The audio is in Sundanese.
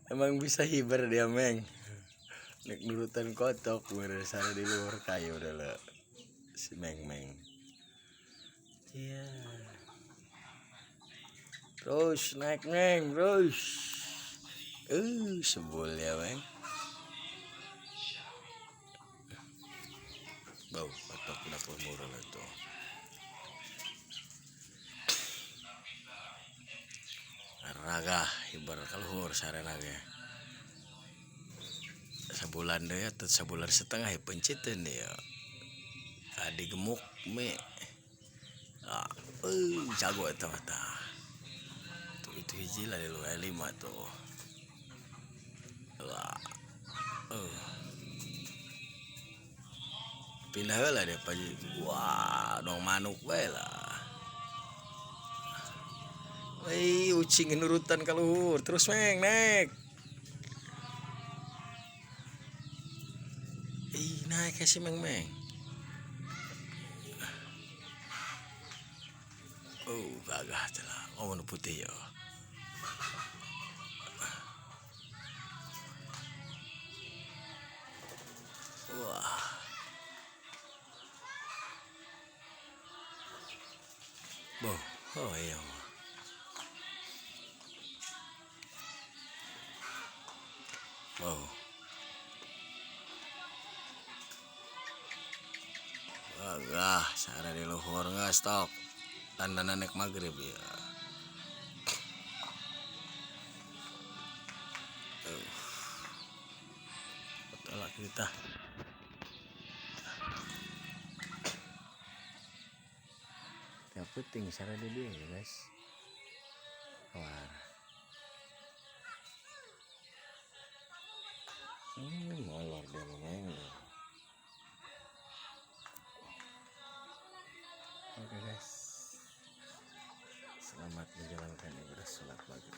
Emang bisa hiber dia meng. Nek nurutan kotok bener sana di luar kayu udah lah. Si meng meng. Iya. Terus naik meng, terus. Sebul ya meng. Bau kotok dapur murah lah tuh. Ragah hiber kaluhur sarana ge. Sabulan deui atau sabulan setengah ya penciteun ya. Adi gemuk me. Jago eta mah tah. Tuh itu hiji lah di luar 5 tuh. Wah. Pindah heula deh Pak Haji. Wah, dong manuk bae lah. Wih, ucing nurutan kaluhur. Terus meng naik. Ih, naik si meng meng. Oh, gagah telah. Oh, warna putih ya. Wah. Boh, oh iya. Oh. Gagah, sara di luhur nggak stok. Tandana nek maghrib ya. Betul kita. Ya penting sara di dia ya guys. Wah. Molor dia ngomong. Oke guys, selamat menjalankan ibadah sholat maghrib.